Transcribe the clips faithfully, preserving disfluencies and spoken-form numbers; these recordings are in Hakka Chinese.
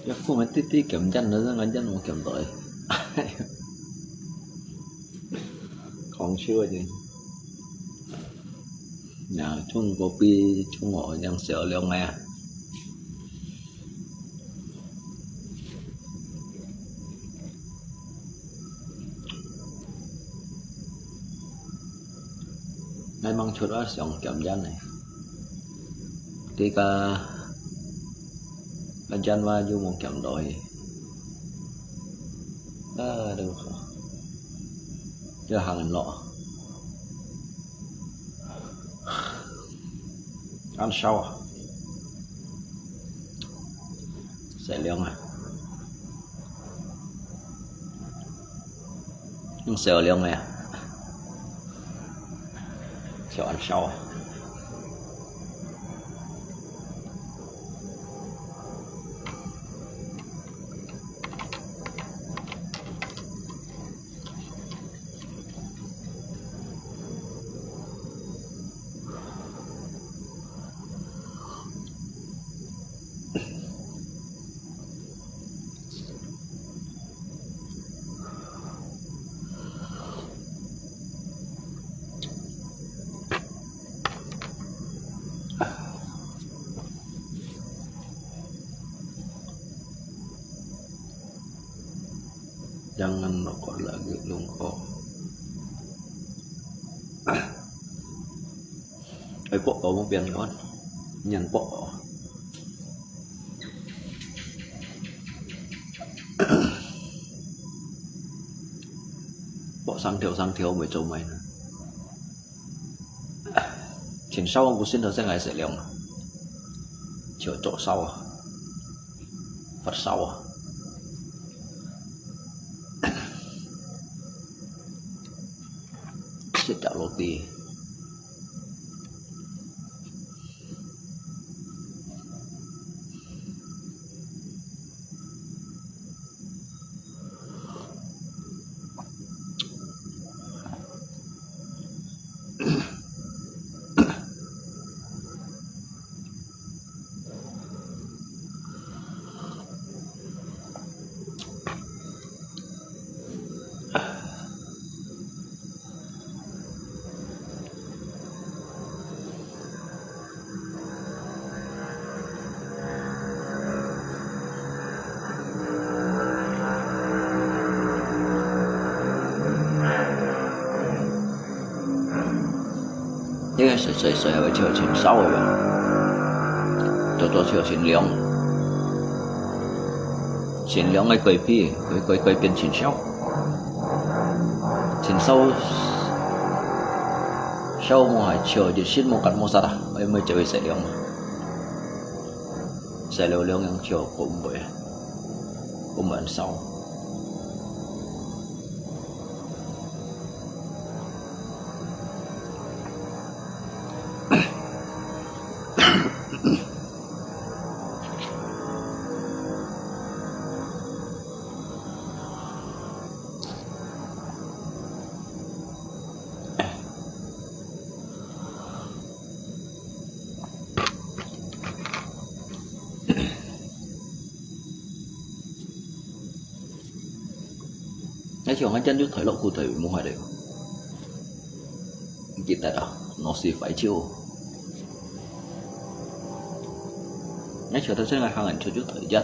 一講个滴滴減煙，那個煙無減到欸。講笑个啫。那中國比中國人少兩個啊。 𠊎吂出啊，想減煙呢。這個，該煙話又無減到去。啊，這個，這行路。 恁燒啊！細量啊！用小量个啊，就恁燒啊！ Jangan rokok lagi, lungkok. Ai, pok kau mung pian kawan. Nyan pok kau. Pok sang thiau, sang thiau mới做mai nè. Chính sáu ông cũng xin đầu tiên ngày sẽ liều mà. Chiều trộn sáu à. Phật sáu à. Siết chặt lô ti.應該係，係，係，係，係，係燒个吧？做，做，係，係涼。係涼个改變，改，改，改變係燒。 係燒，燒無害，燒就心無感無啥啦，愛，愛就會使涼嘛。使了涼樣就過毋會，過毋會燒。 哎，像𠊎今朝抬落去抬毋下來哦。 Kita dah, nasi phải chiu. Ngay chiều ta sẽ ngay hàng ảnh chiu chút thời gian.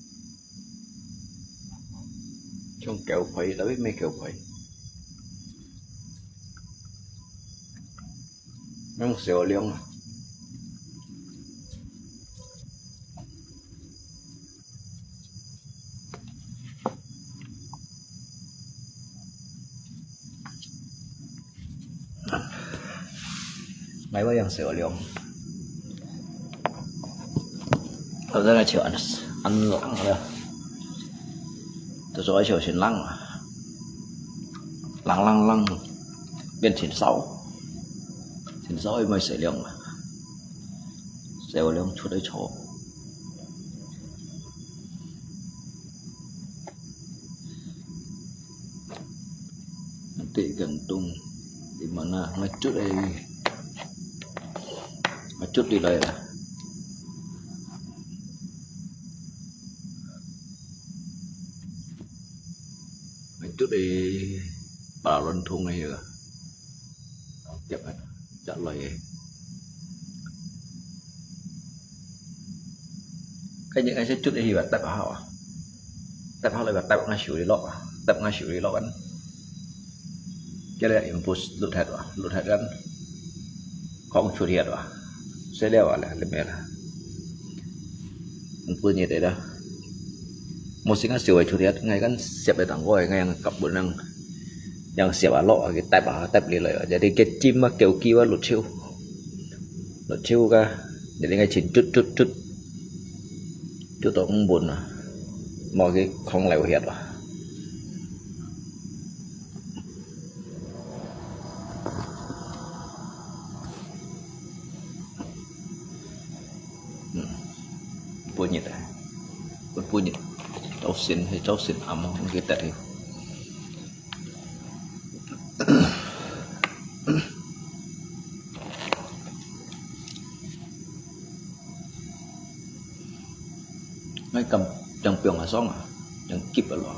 像狗皮，tapi毋係狗皮。用少量啊。 來，𠊎用少量。好，這個就恁，恁冷了，就做一條先冷啊，冷冷冷，變清燒，清燒又毋係少量啊，少量出來炒。 Nanti gantung di mana ngecut eh. Ngecut di lah ya. Ngecut eh. Para lontong eh ya. Tiap eh. Cak loy eh. 該日𠊎先捽一去啊，搭下啊，搭下來啊，搭𠊎手裡落啊，搭𠊎手裡落啊。 Jadi imbus lut hat ah, lut hat kan. Khong chut hiat ah. Sai liao ah, leh, leh meh lah. Imbus nyi tê dah. Mô sing ah siu ai chut hiat, ngai kan siap ai tang koi, ngai yang kap bun yang, yang siap ah lo, ah, ki tap ah, tap li loi ah. Jadi ki chim ah, kiu kiu ah, lut chiu. Lut chiu ka. Jadi ngai chin chut, chut, chut. Chut to imbus ah. Mô ki khong leo hiat ah. Hm. Bunyi dah. Bunyi. Chau sin, hai chau sin am, mungkin tadi. Ngai kam, yang piong asong ah, yang kip alo.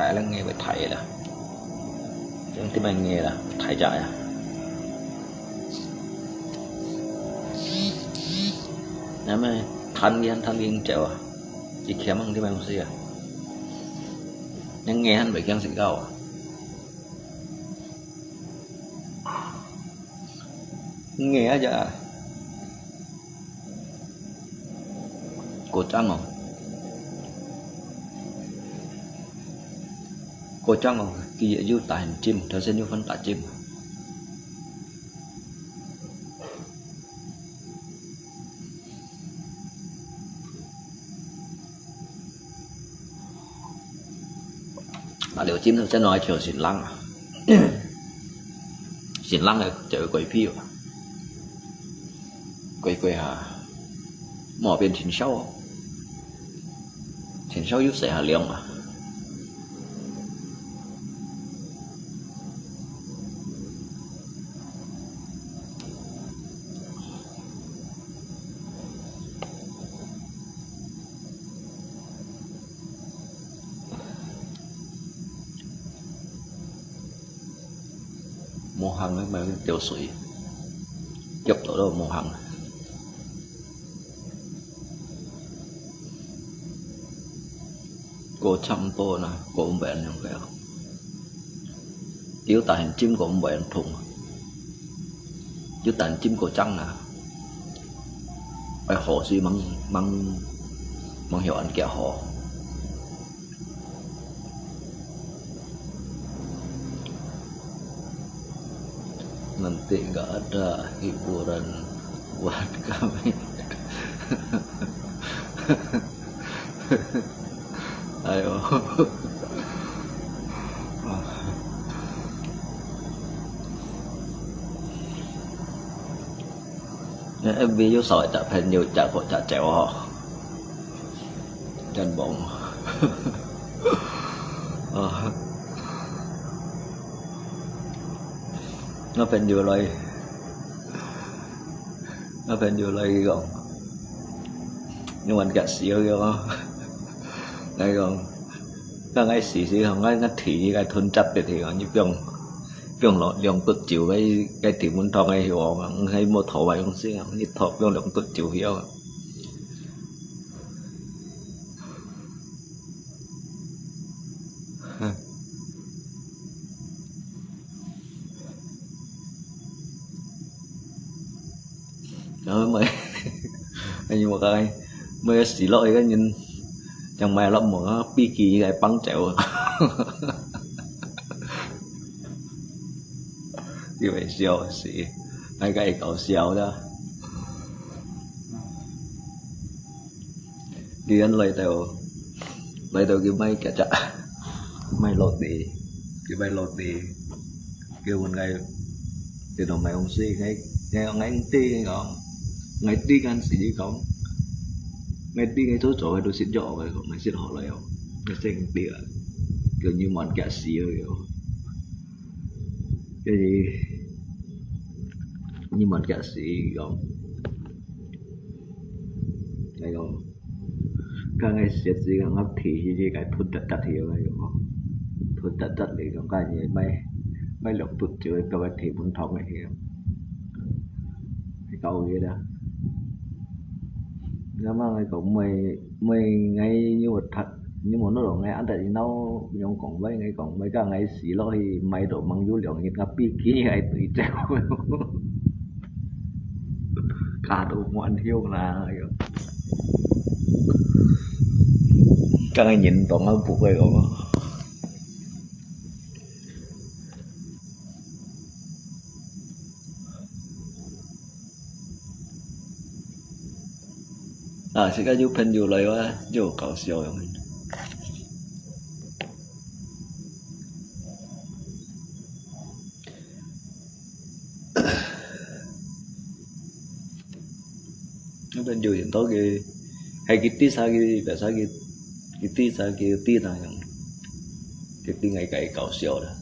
Ai lăng nghe phải thải là. Yang ti mai nghe là thải chạy à. Nè mai than yên, than yên chéo à. Chỉ khiêm măng ti mai không xí à. Yang nghe hẳn phải khiêm xí cao à. Nghe á chả. Cô trắng không? Cô trắng không? Kia yu ta hình chim, thơ sen yu phân ta chim. Mà liều chim thơ sen nói chiều xin lăng à. Xin lăng là chở quay phiêu à. Quay quay hả? Mỏ bên chính sau. Chính sau yu sẽ hà liang à. Mô hăng ấy mà tiểu水. Dốc tỏ đó mô hăng. Cô chăm tô nè, cô không bệnh không kẹo. Tiếu ta hình chim cô không bệnh thùng. Tiếu ta hình chim cô trắng nè. Ai hổ xí măng, măng, măng hiểu ăn kẹo hổ. Nanti nggak ada hiburan buat kami. Ayo. Nè, em ví dụ sau chả phèn nhiều chả khổ chả chéo hả? Chân bóng. Ờ. Nó phèn nhiều lời. Nó phèn nhiều lời kì kòng. Nhưng mà gạt xíu kì kòng. Ngay kòng. Các ngay xí xí kòng, ngay ngắt thí, ngay thôn chặt được thì kòng, như piông. Piông lọ, liông bức chiếu, cái, cái thí muốn thọ ngay hiểu mà, ngay mua thọ vậy không xí, như thọ piông liông bức chiếu hiểu. Đó mới, nhưng mà cái mới xí lỗi cái nhìn, chẳng may lắm mà pi kỳ cái băng chéo. Thì phải xíu xí, hai cái搞笑đó. Đi ăn lại tàu, lại tàu cái máy kia chả. 買落地，佢買落地，佢問𠊎，佢就買東西，𠊎，𠊎，𠊎知，𠊎講，𠊎知間時佢講，𠊎知𠊎做做，𠊎都識做，𠊎講，𠊎識學來哦，𠊎識知啊，佢入門佢死了，佢講。 跟住你問佢時講，𠊎講，該𠊎食時間，𠊎提起佢該吞突突去，𠊎講，吞突突，你講該你買，買兩突酒，叫佢提滿桶个去，搞佢啦。那麼𠊎講，買，買𠊎有讀 你無弄到𠊎，恁大一腦用講話，𠊎講話，該𠊎死落去，買到吂有兩日，𠊎飛機𠊎對焦，卡到滿香啦，哎喲，該𠊎人當啊不會哦。啊，自家有朋友來哇，就搞笑樣。有朋友引到佢，還佢知啥佢，biasa佢，佢知啥佢知那樣，佢知𠊎該搞笑啦。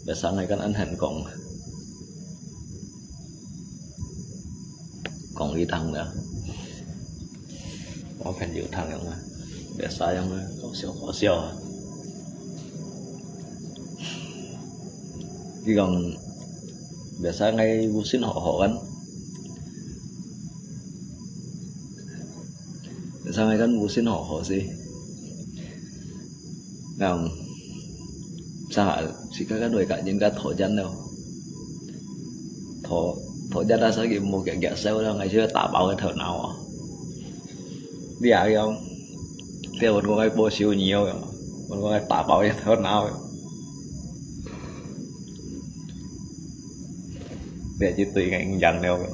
Biasa𠊎kan anhan kong, kong itang na. Kong kan yu tang yang na. Biasa yang na, kong siu, kong siu. Di kong biasa ngai busin ho ho kan. Biasa ngai kan busin ho ho si. Ngang sa si ka kan wei ka jin ka tho jan lo. Tho, tho jan da sa ki mo kia kia sao da ngai si ta bao ka tho nao. Dia yang. Dia wan ko ngai po siu nio yang. Wan ko ngai ta bao yang tho nao. Dia ji tui ngai yang lo.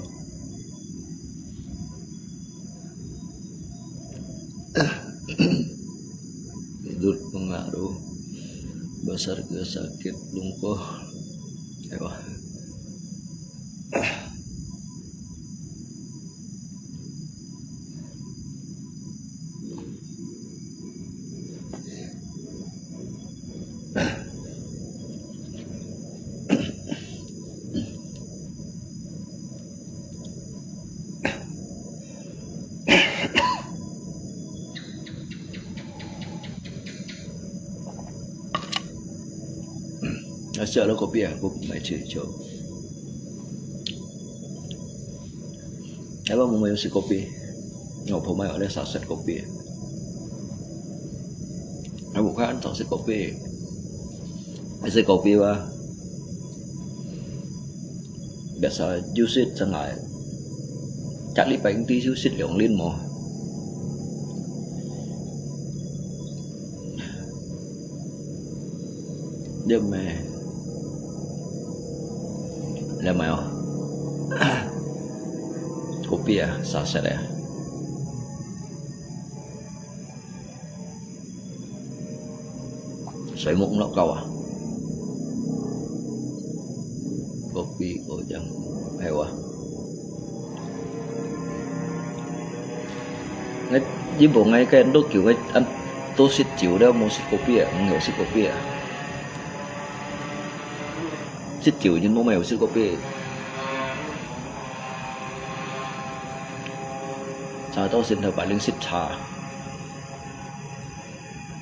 Tidur pengaruh. Besar ke sakit lungkuh. Ewa. Nasi ada kopi ah, aku mai cik cok. Apa mau mayo si kopi? Ngau pho mai ada saset kopi. Aku kan saset kopi. Saset kopi bah. Biasa jusit sangai. Cak li paling ti jusit liong lin mo. Dia mai. Dia mai oh. Kopi ah, saset ah. Sai muk nok kau ah. Kopi ko jang. Hewa. Ngai, ji bo ngai kan tu kiu ngai an tu sit jiu dia mo sit kopi ah, mo sit kopi ah. Sit jiu jin mo mai sit kopi. Cha to sin thau paling sit cha.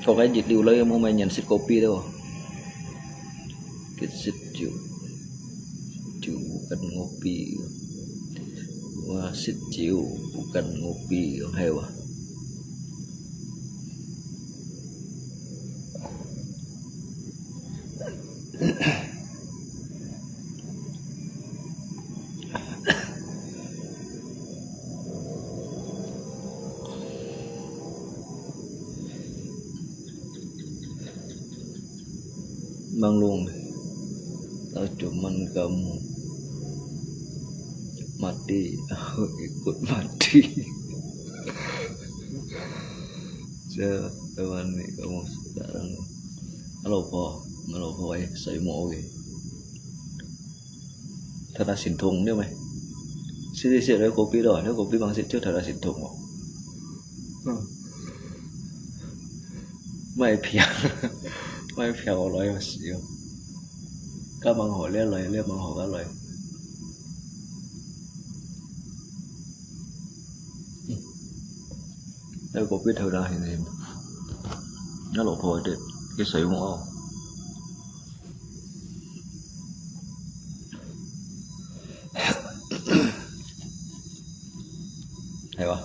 Kok ai jit liu lai mo mai nyan sit kopi do. Kit sit jiu. Jiu bukan ngopi. Wah, sit jiu bukan ngopi. Hai wah. Mang lung. Tau cuman kamu mati, aku ikut mati. Saya teman ni kamu sekarang. Halo po, halo po, eh, saya mau, eh. Thada sintong ni mai. Sini sini ada kopi dah, ada kopi bangsit tu thada sintong mo. Hmm. Mai piang, mai piang orang yang siu. Kau mang ho le lai, le mang ho kau lai. Ada kopi thada sini. Ada halo po dek, kisah mo. Hay ba?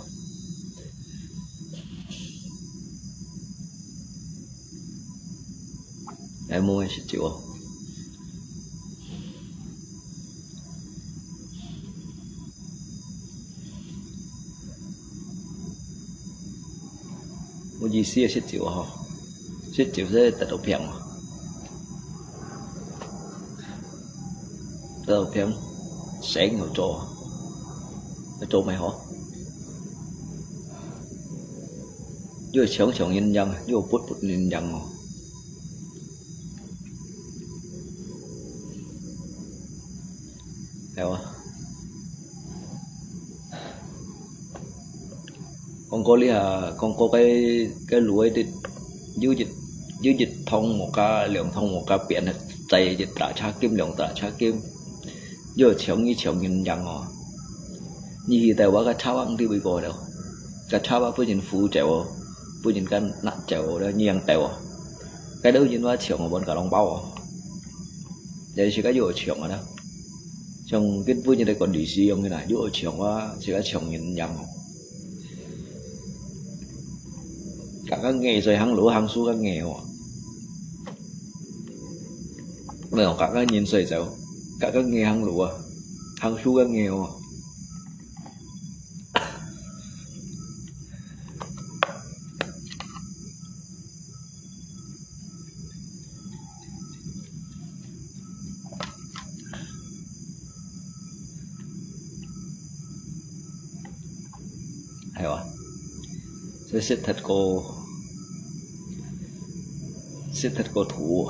Hay mo, sik jiu. Mo ji si sik jiu ho. Sik jiu se tao piang ho. Tao piang, seng ho cho. Cho mai ho. Yua chiang chiang yin yang, yua put put yin yang ho. Hay ba? 講過這下，講過該，該路个啲，有一，有一趟無加，兩趟無加，變在一打車金，兩打車金，又搶一搶人樣哦。你去台灣个車行地位過了，个車把分人扶走哦，分人个拿走哦，你樣走哦。該兜人話搶哦，分个紅包哦。也是个又搶啊啦。像跟分人个管理使用个啦，又搶啊，是个搶人樣哦。 Kak ka nghe soi hang lu hang su ka nghe wa. Mèo kak ka nyin soi zau. Kak ka nghe hang lu wa. Hang su ka nghe wa. Hay wa. Sơ sét thật cô. Sét thật cô thủ.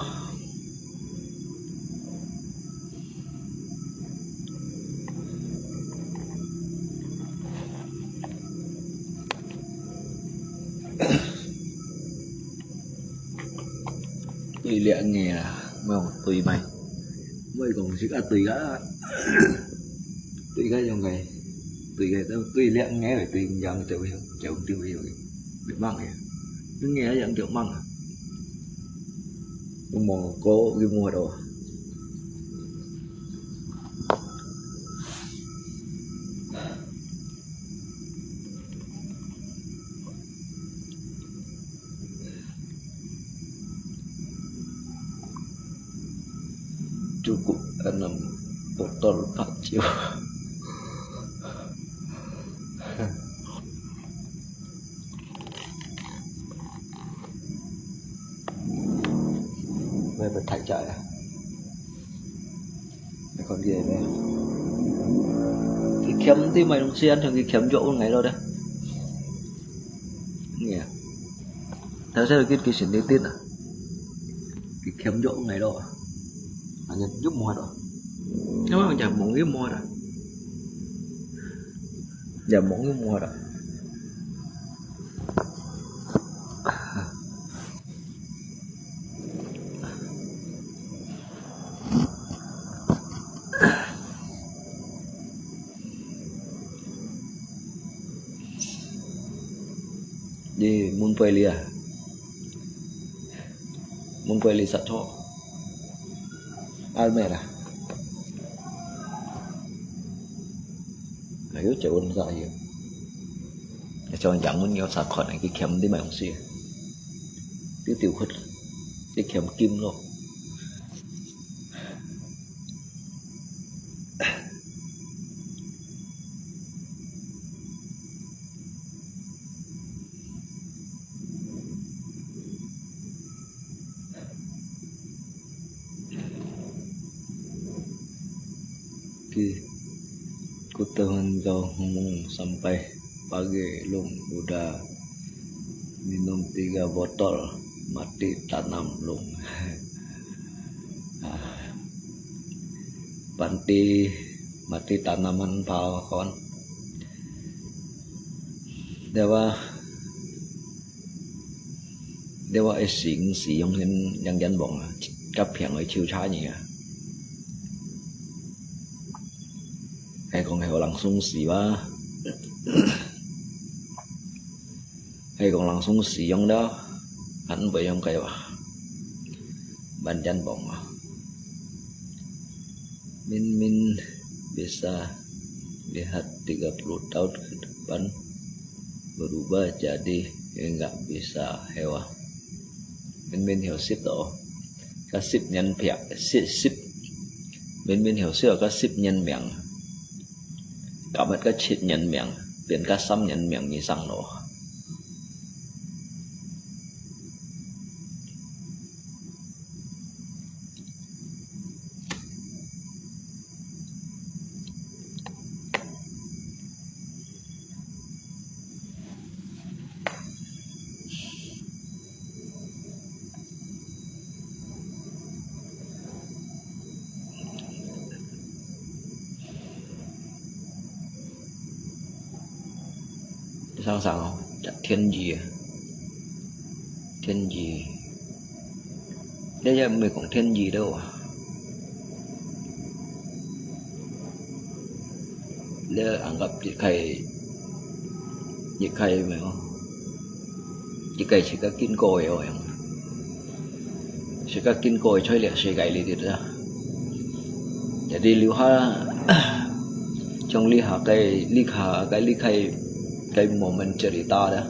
Tùy liak nghe à, mèo tùy mày. Mày cũng chỉ có tùy cả. Tùy cái dòng này. Tùy cái tao tùy liak nghe rồi tùy dòng chịu chịu tùy cái dòng. Bị măng kìa. Nó nghe dòng chịu măng à. Không mò có cái mua đâu. Cukup enam botol Pak Cio. Về bật thải chạy à? Còn gì nữa? Cái kiếm thì mày đồng xuyên thường cái kiếm chỗ ngày đó đấy. Nghe. Tao sẽ cái cái xin đi tin à? Cái kiếm chỗ ngày đó. Anh nhận giúp mua đó. Nó mà chả muốn cái mua đó. Giờ muốn cái mua đó. Di mun pwe li à? Mun pwe li sat cho. Al me ra. Ayo, cewek sa ayo. Cewek yang mun yo sa kon, cái kiếm đi mà không xí. Tiêu tiêu khut. Cái kiếm kim lo. Di ku tahun kau ngomong sampai pagi lum udah minum tiga botol, mati tanam lum. Ah, panti mati tanaman pau kon. Dewa, dewa e sing si yong hin yang yan bong a, ka phiang e chiu cha ni a. Ai kong heo langsung si wa. Ai kong langsung si yong da, an bai yong kai wa. Ban yan bong a. Min Min bisa lihat tiga puluh tahun ke depan berubah jadi enggak bisa hewa. Min Min heo sip to. Ka sip nyan phiak, sip, sip. Min Min heo sip ka sip nyan miang. Ka mat ka chit nyan miang, pian ka sam nyan miang ni sang lo. 上上哦，天机啊，天机。你也毋係講天機了啊？你anggap一開，一開無？一開自家經過个哦，自家經過个在這世界裡頭啊。Jadi留下，像這下个，這下个，這个，个momen cerita啊，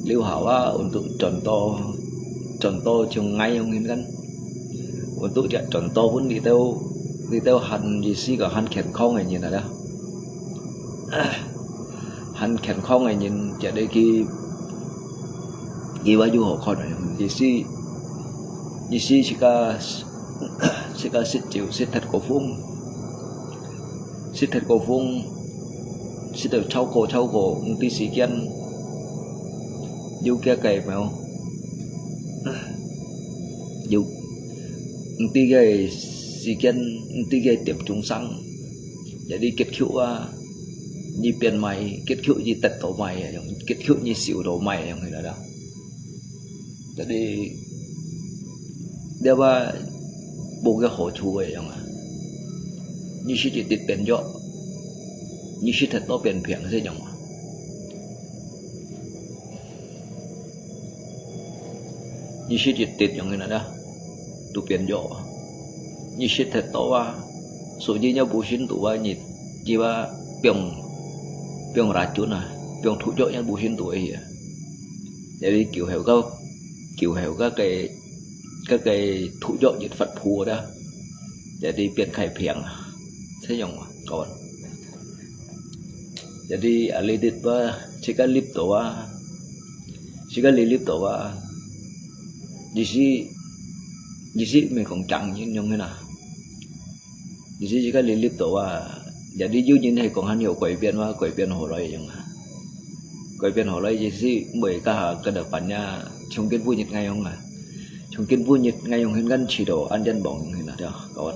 留下啊，untuk contoh，contoh像𠊎樣形kan。Untuk jak contoh pun裡頭，裡頭還意思个還健康个人啊，還健康个人，jadi佢，佢話有好看个，意思，意思自家 自家食酒，食忒過分，食忒過分，食到超過，超過，毋知時間，有幾个無？有，毋知个時間，毋知个點鐘聲，jadi結局啊，你變歹，結局你得到歹啊，結局你受到歹啊，你知道？ Jadi，這話無个好處个樣啊。你食一滴變弱，你食忒多變平，係樣啊。你食一滴樣个啦，都變弱啊。你食忒多啊，所以你無信徒啊，你，你話放，放racun啊，放毒藥，你無信徒个去啊。 Jadi久後个，久後个，个，个毒藥越發破啦。Jadi變開平啊，係樣啊，kawan。Jadi啊，你dit啊，自家立到啊，自家你立到啊，意思，意思毋係講講樣个啦。 意思自家你立到啊，jadi有人係講還有改變哇，改變好來樣啊。改變好來意思，毋會加下个个半夜，像今晡日恁樣啊。像今晡日恁樣，現間試到安全網樣啊，對吧，kawan？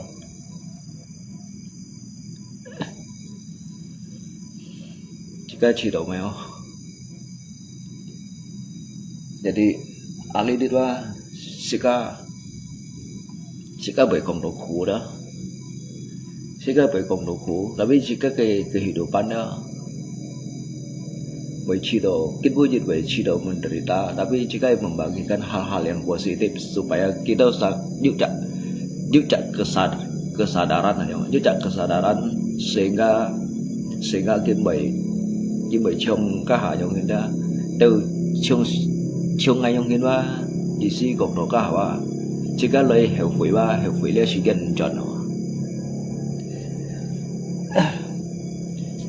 自家試到無？Jadi，啊，你dit啊，自家，自家會講到苦啦，自家會講到苦，tapi自家个，个kehidupan啦，會試到，根本就會試到menderita，tapi自家membagikan hal-hal yang positif supaya kita sa-，有隻，有隻kesad-，kesadaran，有隻kesadaran，sehingga，sehingga佢會 因為像該下樣形啦，都像，像𠊎樣形哇，意思講到該下哇，自家來後悔哇，後悔了時間毋轉咯。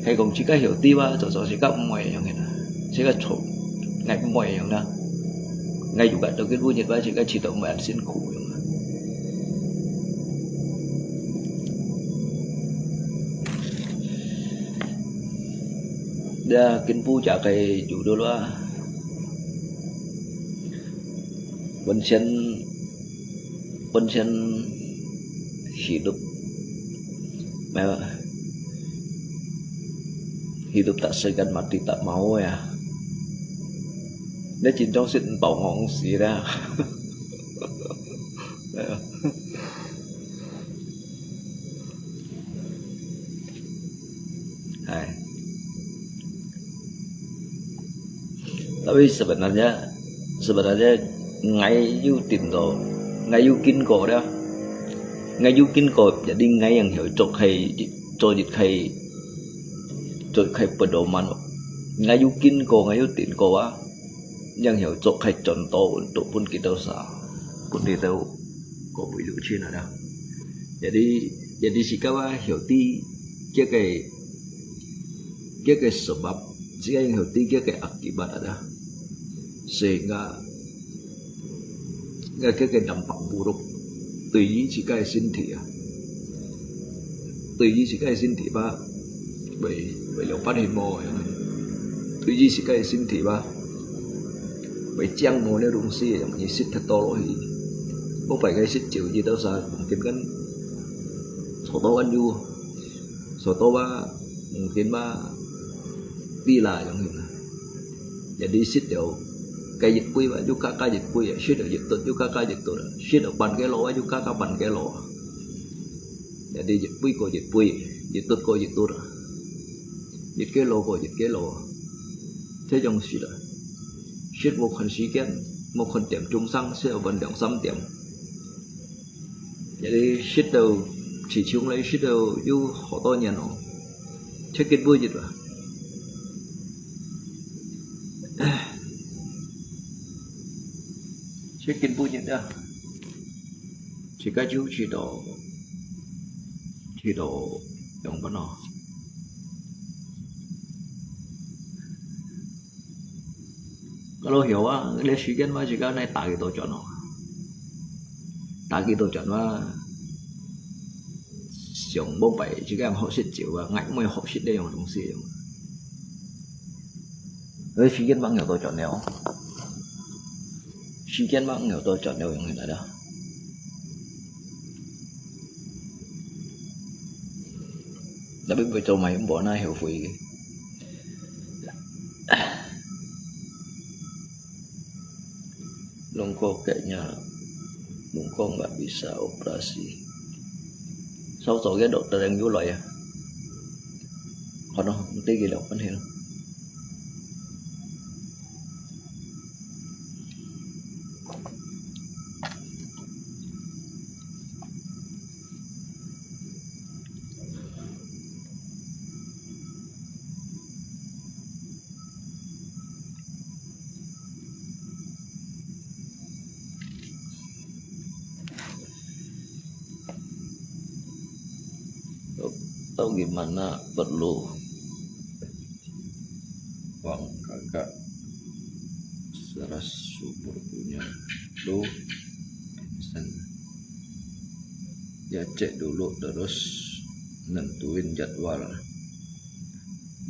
係講自家曉得哇，做做自家毋會樣形啊，自家錯，𠊎毋會樣啦，𠊎有个到今晡日哇，自家試到毋會恁辛苦樣啊。Dia kin pu ja kai ju dulu ah. Wan sian, wan sian hidup. Mai, hidup tak segan, mati tak mau ya. Dia jin jong sit bao ngong si dia. Hai. Tapi sebenarnya, sebenarnya ngai yu tin to, ngai yu kin ko dia. Ngai yu kin ko, jadi ngai yang hiau chok khai, chok jit khai, chok khai pedoman. Ngai yu kin ko, ngai yu tin ko ah. Yang hiau chok khai chon to untuk pun kita sa. Pun kita ko bui lu chin ada. Jadi, jadi sikap ah hiau ti kia kai, kia kai sebab, sikap yang hiau ti kia kai akibat ada. Sehingga 个，个，个dampak buruk，对于自家个身体啊，对于自家个身体吧，会，会有半天无，对于自家个身体吧，会降魔个东西，你食忒多落去，我白个食酒，一到三，mungkin kan，soto kan有，soto吧，mungkin吧，bila yang。 Jadi sit deu kai jit pui ba, yu ka ka jit pui, sit deu jit tut, yu ka ka jit tut, sit deu pan kilo ba, yu ka ka pan kilo. Jadi jit pui ko jit pui, jit tut ko jit tut, jit kilo ko jit kilo. Thế jong sit deu, sit một khoảng thời gian, một khoảng điểm chung sang, sit deu ban điểm sắm điểm. Jadi sit deu chỉ chung lấy sit deu yu hổ to nyan ổ. Thế kin pui jit ba. Thế kin pui jit ya. Chỉ cái chú chỉ đồ, chỉ đồ dùng bao nhiêu. Kalau hiau ah, le sigen mah jika nai ta kito chọn oh. Ta kito chọn mah, siang bông pai jika yang hok sit chiu ah, ngai moi hok sit deh yang dong si yang. Le sigen mah ngiau to chọn neo. Sigen mah ngiau to chọn neo yang hin ada. Tapi betul mai mbok na hiau fui. Lungko kayaknya, lungko nggak bisa operasi. Sao sao ke dokter yang yulai ya. Kono nanti gila kan hil. Tahu gimana perlu uang kakak seras subur punya tu pingsan. Ya cek dulu terus nentuin jadwal.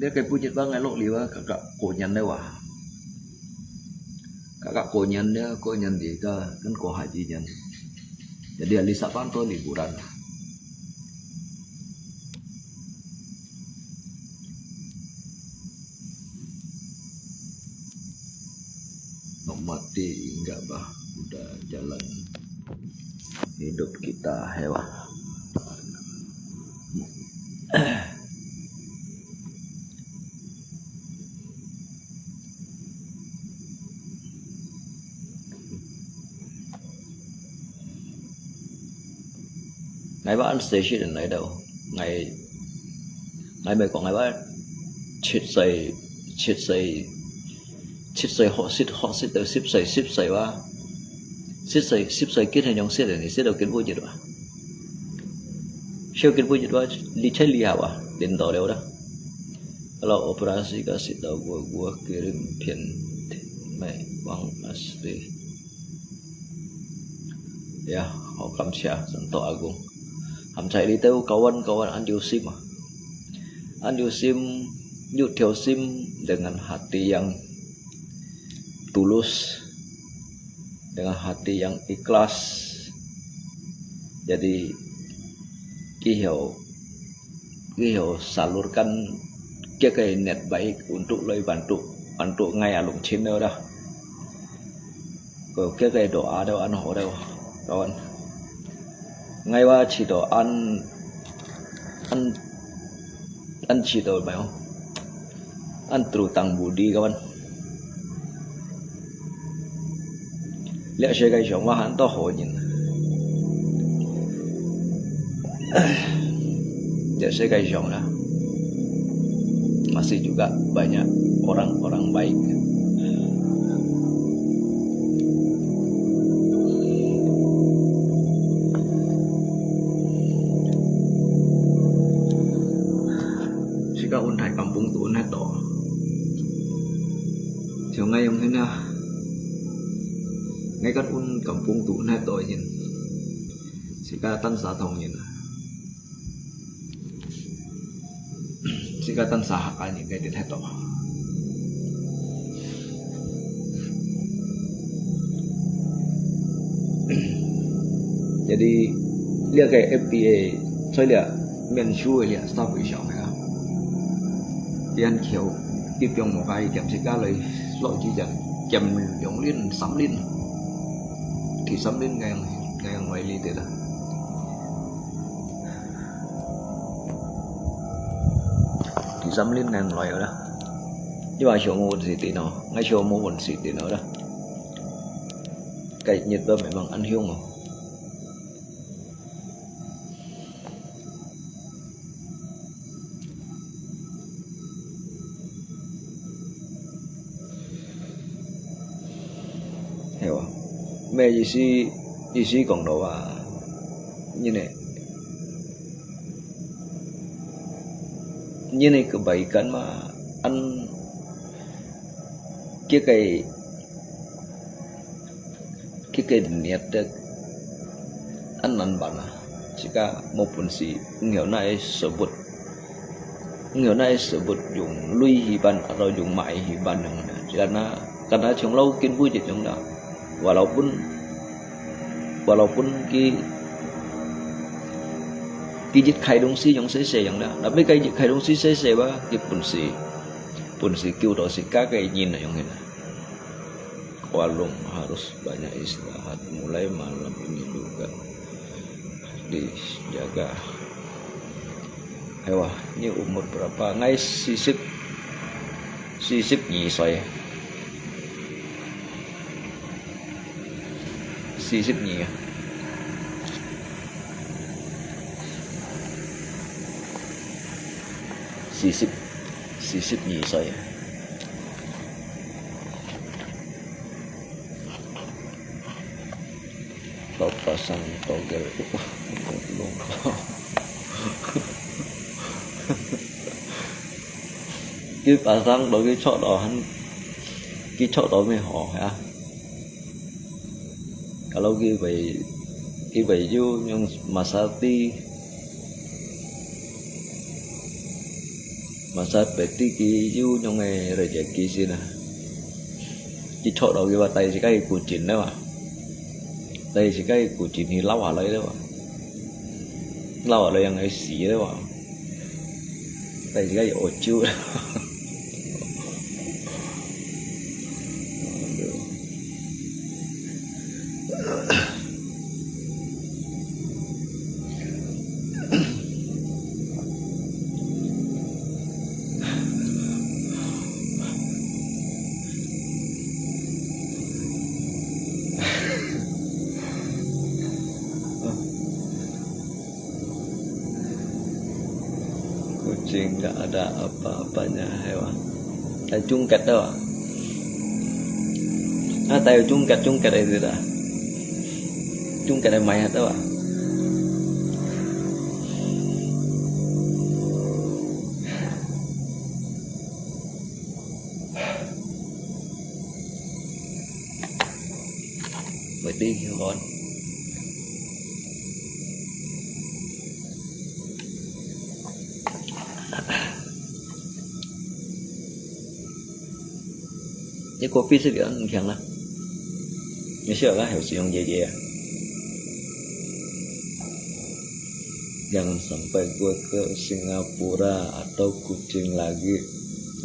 Dia kai pui jit ba ngai lok liu ah, kakak ko nyan deh wah. Kakak ko nyan deh, ko nyan di ka, kan ko haji nyan. Jadi hari Sabat tu liburan. Nok mati enggak bah, udah jalan hidup kita, hewan. Ngai ba an station nai dau. Ngai, ngai mai kong ngai ba chit sai, chit sai, chit sai hot sit, hot sit dau sip sai, sip sai ba. Sip sai, sip sai kin hai nyong sit ni, sit dau kin bu jit ba. Siu kin bu jit ba, li chai li ha ba, lin dau leu da. Kalau operasi ka sit dau gua, gua kirim pian mai wang asli. Ya, hau kamsia, santo agung. Ham chai li teu kawan-kawan an diu sim ah. An diu sim, Yuk teusim dengan hati yang tulus, dengan hati yang ikhlas. Jadi, kihiau, kihiau salurkan kiak niat baik untuk lai bantu, bantu ngai alung Chin dah. Ko kiak doa dah an ho dah, kawan. Ngai wa chito an, an, an chito mai, an trutang budi, kawan. Liak siak kai siang wa han to ho nyin. Liak siak kai siang lah. Masih juga banyak orang-orang baik. Sika un thai kampung tu un hai to. Siang ngai yong hina. Ngai kan un kampung tu un hai to yin. Sika tan sa thong yin. Sika tan sa hak an yin ngai dit hai to. Jadi, liak ke F B A，所以liak面书个liak staff以上个啊。Yan kiau，一样莫个兼自家来落去讲，兼两輪、三輪，第三輪个样，个样位里底啦。第三輪个样来啦。你话小木本事点哦，我小木本事点哦啦。Cái nhiệt độ memang ăn hiung. Hay à? Mẹ意思, ý思講到啊，你呢？ Ini kebaikan mah, an, kiak ke, kiak ke niat dek, an nan bana. Sika mo pun si, ngiau nai sebut, ngiau nai sebut yung lui hiban atau yung mai hiban yang na. Sika na, karena chung lau kin bu jit yung na. Walaupun, walaupun ki, ki jit khai dong si yung sese yung na. Tapi kai jit khai dong si sese ba, ki pun si, pun si kiu to si ka kai nyin na yung hina. Kualung harus banyak istirahat. Mulai malam ini juga dijaga. Hewa, ini umur berapa? Ngai sisip, sisip ni saya. Sisip ni ya. Sisip, sisip ni saya. Tau pasang togel. Ki pasang togel chok do han. Ki chok do me ho ya. Kalau ki bai, ki bai ju yung masati. Masa peti ki yu nyong e rejeki sina. Ki chok do ki ba tai si kai ku chin le ba. Tai si kai ku chin hi lau ha lai le ba. Lau ha lai yang ai si le ba. Tai si kai o chu. Kucing nggak ada apa-apanya, hewan. Ada cungkat tu. Ah, tahu cungkat, cungkat itu dah. Cungkat yang mayat tu. Mati hon. Kopi sih liang ngiang lah. Ni siapa lah harus yang dia dia. Jangan sampai gue ke Singapura atau Kuching lagi.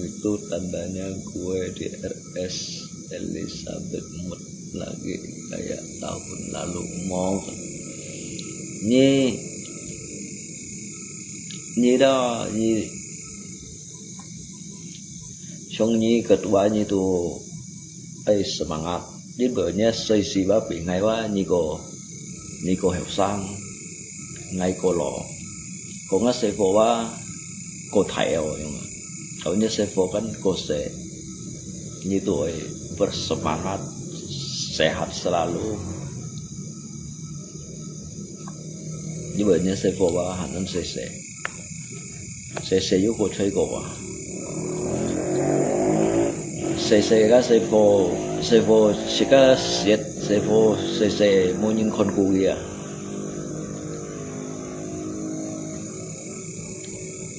Itu tandanya gue di R S Elizabeth Mood lagi kayak tahun lalu mau. Ni, ni dah, ni 像你个話，你都愛semangat。你無你細細話比𠊎話，你个，你个後生，𠊎个老。講啊細貨話，个大哦，樣啊。Kalau你細貨kan个細，你都愛bersemangat，sehat selalu。你無你細貨話，還能細細。 細細又過吹過啊。細細个細貨，細貨自家食，細貨細細無人看顧佢啊。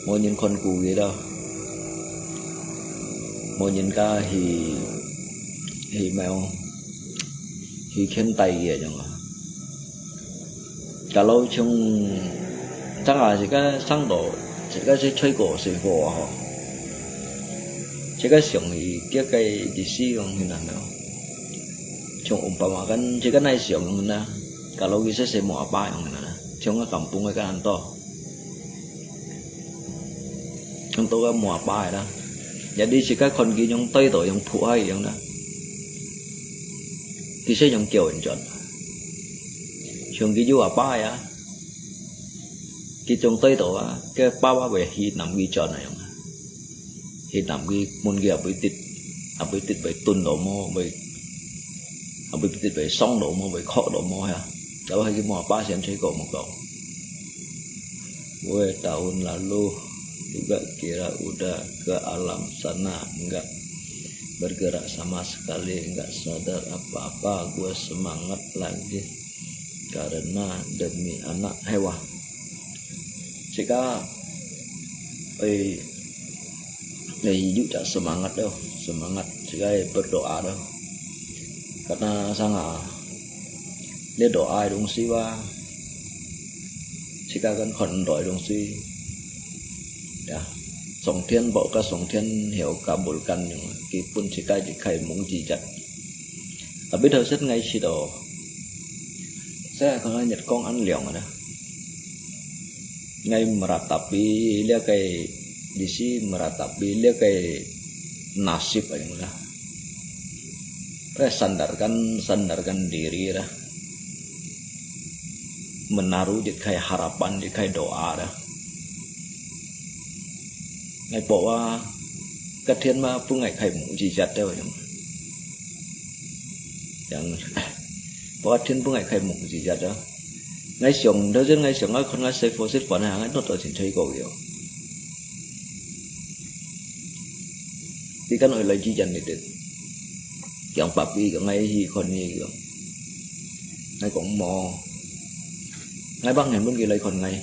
無人看顧佢啦。無人家去，去咩哦？去牽帶佢啊，樣啊。 Kalau像正下自家生到，自家係吹過細貨啊吼，自家上去，佢个意思講去哪呢？像umpama kan，自家哪想呢？Kalau佢係細無阿爸樣呢？像个kampung个kan安到。 Yang to ka mua pa da. Jadi sika kon ki yang toi to yang phu ai yang da. Ki se yang kiau yang chon. Yang ki ju apa ya. Ki chong toi to a, ke pa wa we hi nam ki chon yang. Hi nam ki mun ki abui tit. Abui tit bai tun do mo, bai, abui tit bai song do mo, bai kok do mo ya. Kalau hai ki mua pa sian chai ko mo ko. Gue tahun lalu juga kira udah ke alam sana, nggak bergerak sama sekali, nggak sadar apa-apa. Gue semangat lagi karena demi anak hewa. Sika, eh, eh, hidup tak semangat dah, semangat. Sika berdoa dah. Karena sanga, 你 doa 个東西哇，自家个看待个東西，呀，上天無个上天曉kabulkan，佢分自家一開門之日。Tapi頭先𠊎試到，這個日光恁亮啊！ Ngai meratapi 這個，意思 meratapi 這個 nasib 啊，該 sandarkan，sandarkan diri 啦，menaruh一個 harapan，一個 doa 啦。Ngai บอกว่า，該天嘛，分𠊎開門之日了，樣。Yang，บอกว่า天分𠊎開門之日了。 Ngai想，頭先ngai想啊，看啊，細貨食飯啊，ngai not到前吹過个哦。你敢會來之前你哋，講爸比講，ngai去看你个。Ngai講無，ngai bang係問佢來看ngai。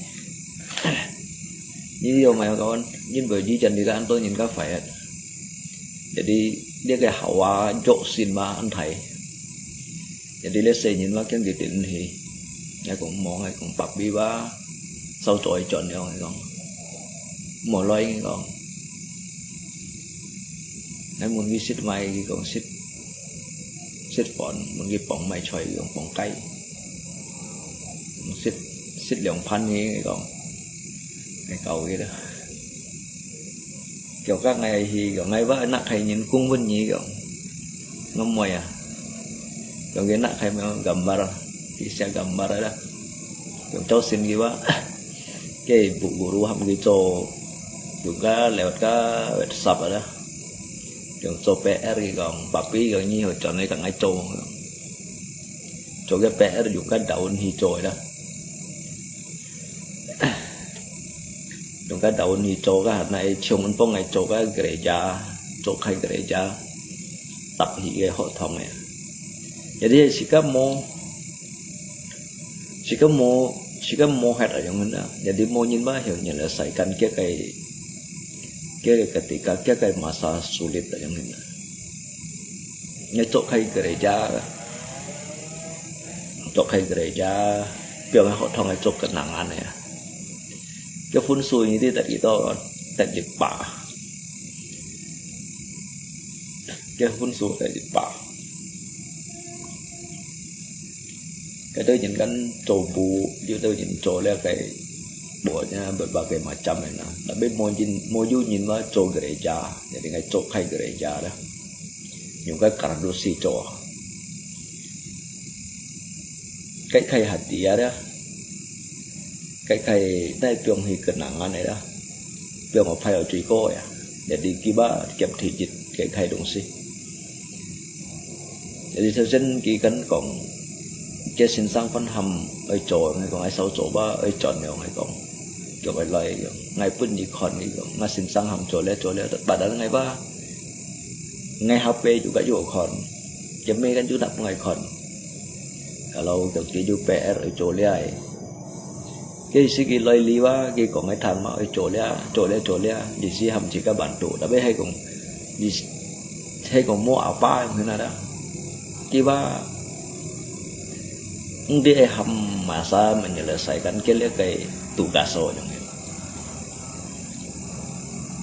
你有買講，因為之前你个恁多人家壞啊。Jadi，你个好啊，足心啊，恁大。 Jadi 這細人嘛，驚佢頂去。𠊎講無，𠊎講爸比吧，早早去轉了，𠊎講。無來，𠊎講。𠊎問佢食麼，佢講食，食飯，問佢傍麼菜，佢講傍雞。食，食涼飯呢，𠊎講。𠊎教佢啦。 Kiau ka ngai hi, kiau ngai ba nak khai nyin kung bun nyi kiau. Ngemoi ah. Kiau ngai nak khai meo gambar, kisah gambar ada. Kiau chau sin ki ba. Ke bu guru ham ki cho. Kiau ka lewat ka WhatsApp ada. Kiau cho P R ki kiau, papi kiau nyi ho chon ka ngai cho. Cho ke P R kiau ka daun hi cho ada. Kiau ka daun hi cho ka hat nai, chung an pong ngai cho ka gereja, cho khai gereja, tap hi ke ho thong e. Jadi sika mo, sika mo, sika mo het ayong na. Jadi mo nyin ba hiu nyin la sai kan kia kai, kia kai ketika, kia kai masa sulit ayong na. ，ngai cok khai gereja，cok khai gereja，bilang ngai hot thong ngai cok kenangan ya. Ke分數你知得幾多？得一百。Ke分數得一百。Kadang nyan kan cobu, yu tau nyan co le kai buatnya berbagai macam na. Tapi mo nyan, mo yu nyan ma co gereja, jadi ngai cok khai gereja dah. Yung kai kardus si co. Kai khai hati ya dah. Kai khai nai piong hi kenangan ya dah. Piong o phai o chui ko ya. Jadi kiba kiap thijit kai khai dong si. Jadi sesen ki kan kong, ke sinsang pan ham oi co, ngai kong ai sao co ba, oi chọn ngai kong. Kio oi lai, ngai pun ni kon ni kong, ngai sinsang ham co le co le, padahal ngai ba, ngai hape juga yu kon. Ke me kan yu nak ngai kon. Kalau kio ki yu P R oi co le ai. Ke si ki lai li ba, ki kong ngai than ma, oi co le, co le, co le, di si ham si ka ban tu. Tapi hai kong, di hai kong mo apa yang hina dah. Kiba, nde ham masa menyelesaikan ke le kai tugas o yang hina.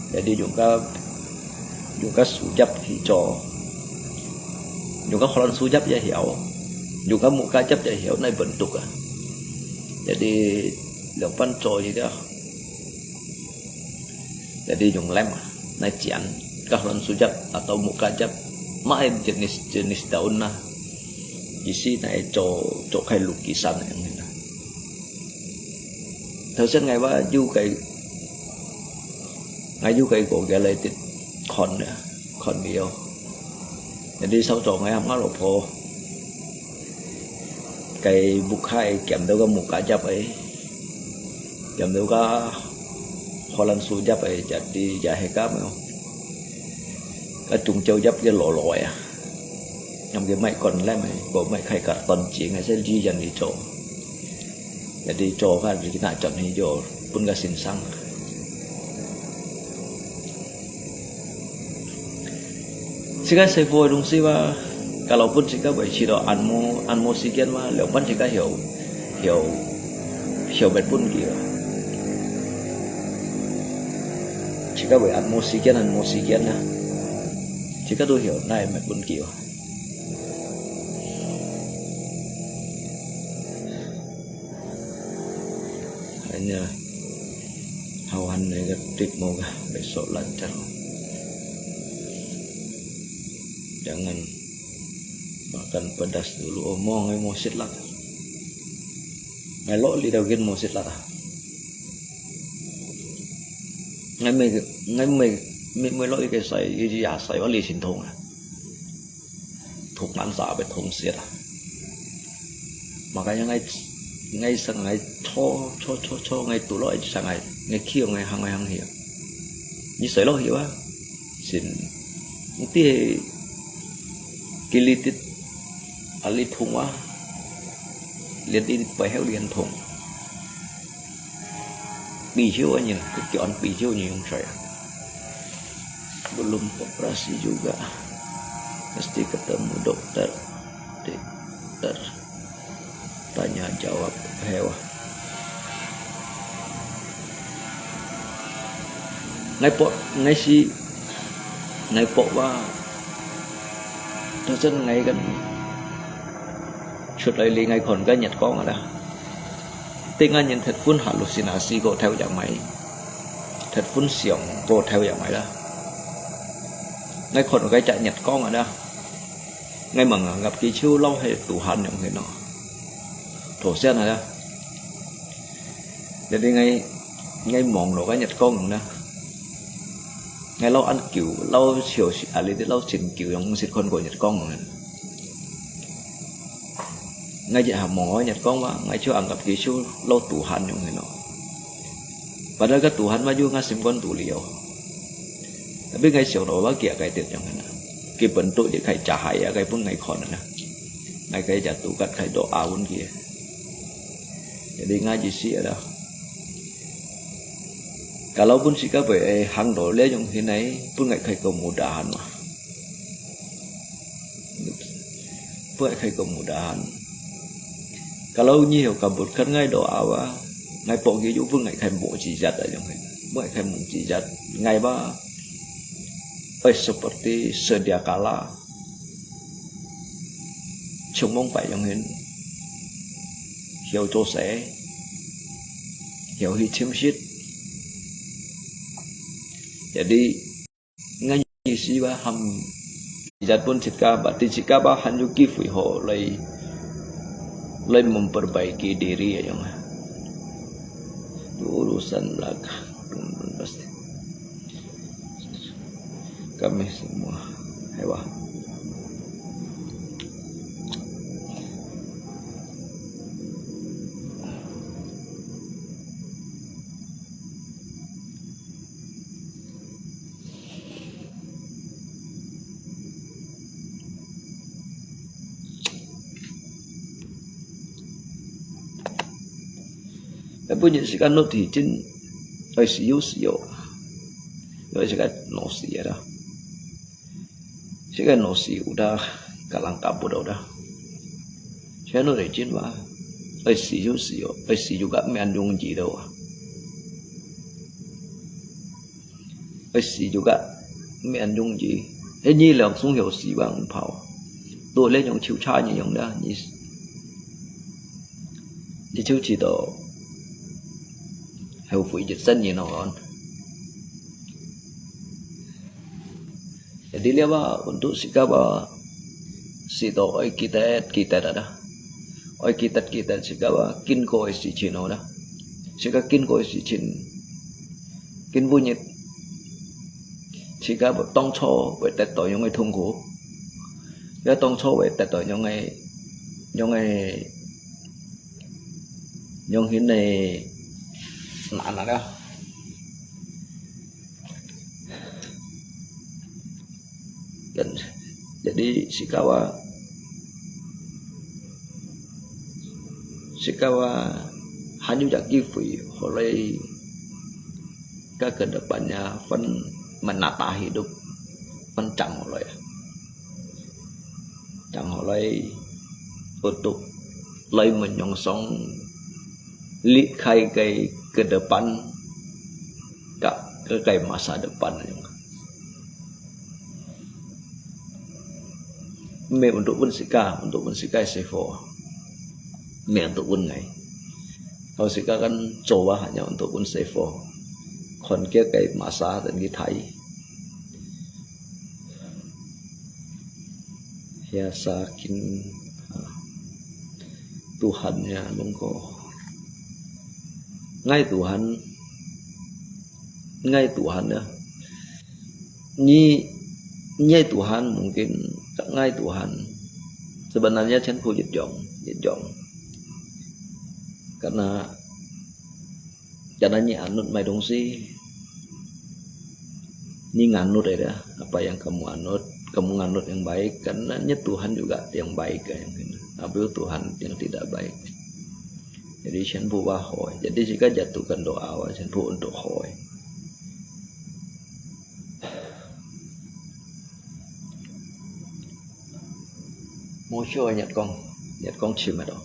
Jadi juga, juga sujap hi co. Juga holan sujap ya hiau. Juga muka jap ya hiau nai bentuk ah. Jadi, lepan co ji dah. Jadi yung lem ah, nai cian, kahlan sujap atau muka jap, mai jenis-jenis daun lah. Isi nai co, co kai lukisan yang ina. Tau sen ngai ba yu kai, ngai yu kai ko kia lai tit kon ya, kon bio. Jadi sao co ngai ham ngai lo po. Kai buk hai kiam dau ka muka jap ai. Kiam dau ka holan sujap ai, jadi ya he ka mo. Ka tung jau jap ke lo lo ya. Nam ke mai kon lem ai, ko mai khai ka ton jing ai, sen ji yan li co. Jadi co ka ji na chọn hi jo, pun ka sinsang. 自家細貨个東西哇，kalau pun自家會試到按摩，按摩時間哇，兩班自家曉，曉，曉別分佢哇。自家會按摩時間，按摩時間啦，自家都曉，哪會別分佢哇。 Hanya hawan na ka trip mo ka, besok lancar. Jangan makan pedas dulu. Oh, mo ngai mo sit lak. Ngai lo li dau gin mo sit lak. Ngai me, ngai me, me, me lo i ke sai, i ya sai wa li sin thong ah. Thuk ngan sa be thong sit ah. Makanya ngai, ngai sang ngai cho, cho, cho, cho, ngai tu lo ai sang ngai, ngai kio ngai hang, ngai hang hia. Ni soi lo hia wa. Sin. Nti kilitit ali thung wa. Lian ti pai heo lian thung. Pi hiu anh, kio an pi hiu ni yung saya. Belum operasi juga. Mesti ketemu dokter. Dokter. Tanya jawab hewa. Ngai po, ngai si, ngai po wa. Tao chân ngai kan. Chut lai li ngai kon ka Nhật Con ada. Ti ngan nyen thet phun halusinasi ko theo yang mai. Thet phun siang ko theo yang mai da. Ngai kon kai chak Nhật Con ada. Ngai mang anggap ki chiu lau hai Tuhan yang hino. Thổ sen ada. Jadi ngai, ngai mong lo kai Nhật Con yang da. Ngai lau ăn kiu, lau chiu si, ali di lau chin kiu yang sit kon ko Nhật Con yang. Ngai jek ha mong oi Nhật Con wa, ngai chiu anggap ki chiu lau Tuhan yang hino. Padahal ka Tuhan ma yu ngai sim kon tu liu. Tapi ngai siau lo wa kia kai tit yang hino. Ki bentuk je kai cahaya kai pun ngai kon na. Ngai kai jatuh kat kai doa pun ki. Jadi ngai ji si ada. Kalau pun si ka bai hang do le yang hinai pun ngai kai kemudahan ma. Buat khai kemudahan. Kalau nyi hiau kabutkan ngai doa ba, ngai pok hiu pun ngai khai mukjizat aja ngai. Buat khai mukjizat ngai ba, oi seperti sedia kala. Chungmong pai yang hin. Hiau cho se. Hiau hi chim sit. Jadi, ngai isi ba ham. Jat pun chika ba, ti chika ba han yu ki fui ho lai, lai memperbaiki diri aja ngai. Urusan belakang. Pasti. Kami semua hewan. Tapi punya sika not hijin, ai siu siu. Ai sika no si ada. Sika no si udah kalang kabut udah. Sika not hijin ba, ai siu siu, ai siu ka mian dung ji do. Ai siu ka mian dung ji. Ai nyi lang sung hiu si bang pao. Do le nyong chiu cha nyi nyong da nyi. Nyi chiu chi do. Hiu fui jit sen nyi no on. Jadi liau ba untuk sika ba si do ai kitet kitet ada. Ai kitet kitet sika ba kin ko ai si chin ada. Sika kin ko ai si chin. Kin bu nyit. Sika ba tong cho wei tet do nyong ai thung ko. Ya tong cho wei tet do nyong ai nyong ai nyong hin ai na na da. Dan jadi sikawa sikawa hanyu jaki fui holei ka kedepannya fen menata hidup fen chang holei chang holei untuk lai menyongsong likai kai kedepan ka kai masa depan. Meh untuk pun sika, untuk pun sika sefo. Meh untuk pun ngai. Kalau sika kan coba hanya untuk pun sefo. Kon kia kai masa dan ki thai. Ya sakin Tuhannya mungko. Ngai Tuhan, ngai Tuhan ya. Nyi, nyi Tuhan mungkin tak ngai Tuhan. Sebenarnya chan ku jit jong, jit jong. Karena, karena nyi anut mai dongsi, nyi nganut ya, apa yang kamu anut, kamu nganut yang baik, karena nyi Tuhan juga yang baik ya, yang ini. Tapi Tuhan yang tidak baik. Jadi chan ku ba hoi. Jadi jika jatuhkan doa, chan ku untuk hoi. Mô sio nhật kong, nhật kong chim mệt ôh.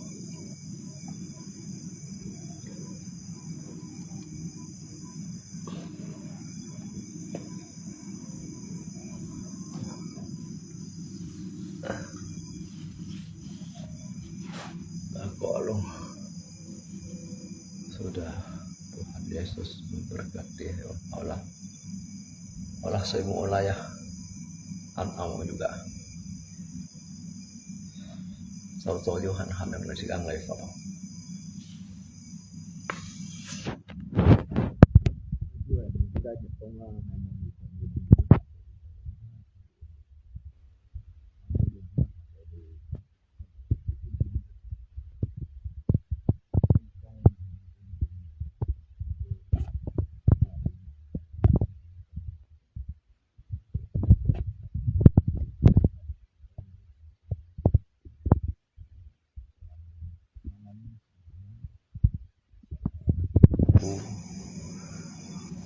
Ako along. Sudah Tuhan Yesus memberkati Allah. Olah saya mau olah ya. An awak juga. Sau sau yo han han yang nasi kang lai fa.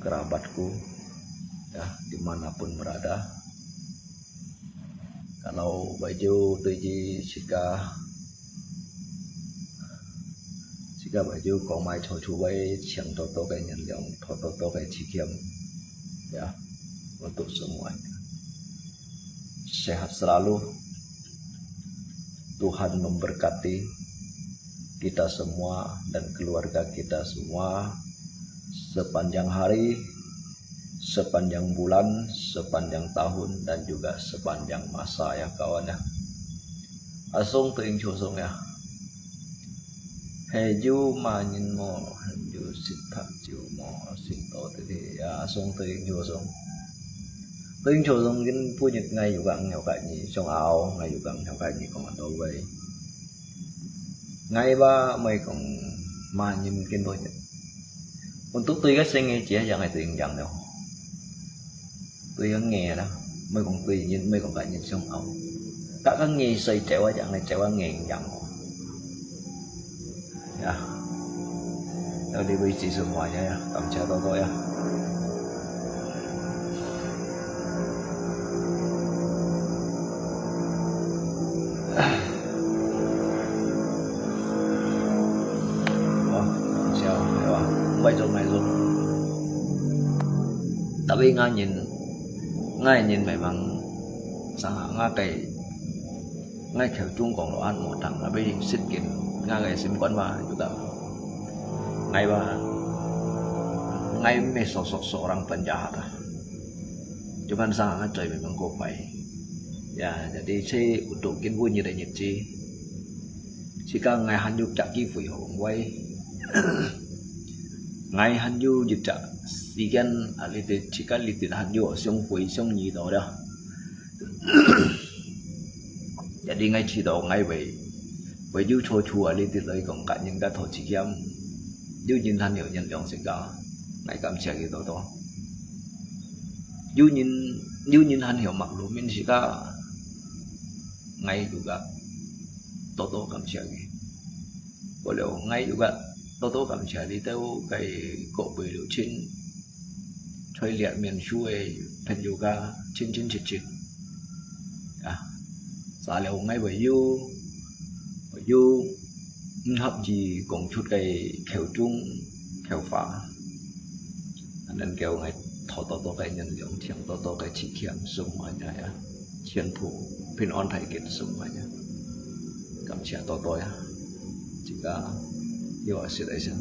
Kerabatku, ya, dimanapun berada. 然後為著對於自家，自家為著講麼个做出會請多多个原諒，多多个體諒。Ya, untuk semuanya. Sehat selalu. Tuhan memberkati kita semua dan keluarga kita semua sepanjang hari, sepanjang bulan, sepanjang tahun, dan juga sepanjang masa ya, kawan ya. Asung tuing chusung ya. Heju manyin mo, heju sitak jiu mo, sito tete ya, asung tuing chusung. Tuing chusung kin punyit ngai yukang nyokak ni, sung ao ngai yukang nyokak ni kong ato wei. Ngai ba mai kong manyin kin punyit. Untuk tui ka sing ngai chia yang ai tuing yang no. Tui ka ngai la, mai kong tui nyin, mai kong ka nyin sung ao. Ka ka ngai sai cewa yang ngai cewa ngai yang. Ya. Tau di wei si semua ya, ya. Kamsia toto ya. Wah, siapa? Baik tu, baik tu. Tapi ngai nyin, ngai nyin memang sangat ngakai, ngai khéo Trung Quốc lo an mo tang, tapi sit kin ngakai sim kuan ba juga. Ngai ba, ngai me so so so orang penjahat ah. Cuman sangat ngai memang ko pai. Ya, jadi si untuk kin bunyi dan nyit si. Sika ngai han yuk jak ki fui hong wai. Ngai han yuk yuk jak sikan alitit sika litit han yuk sung fui sung nyi to da. Jadi ngai si to ngai wei. Wei yuk cho chu alitit lai kong kat nyin ka to si kiam. Yuk nyin han yuk nyin yong sika. Ngai kam sia ki to to. Yuk nyin, yuk nyin han yuk mak lu min sika. Ngai yuk ka. To to kam sia ki. Có điều ngay juga toto cảm thấy đi theo cái cậu bị điều chỉnh. Thôi liệt miền su ấy, phần yoga chín chín chín chín. À, xả liều ngay với you, với you, hợp gì cũng chút cái khéo chung, khéo phá. Anh nên kêu ngay thọ toto cái nhân dưỡng thiêng toto cái chỉ khiêm sung mà nhá. Thiên phủ, bình an thái kiệt sung mà nhá. Cảm thấy toto ya. Chính là, yêu ở sự đấy xem.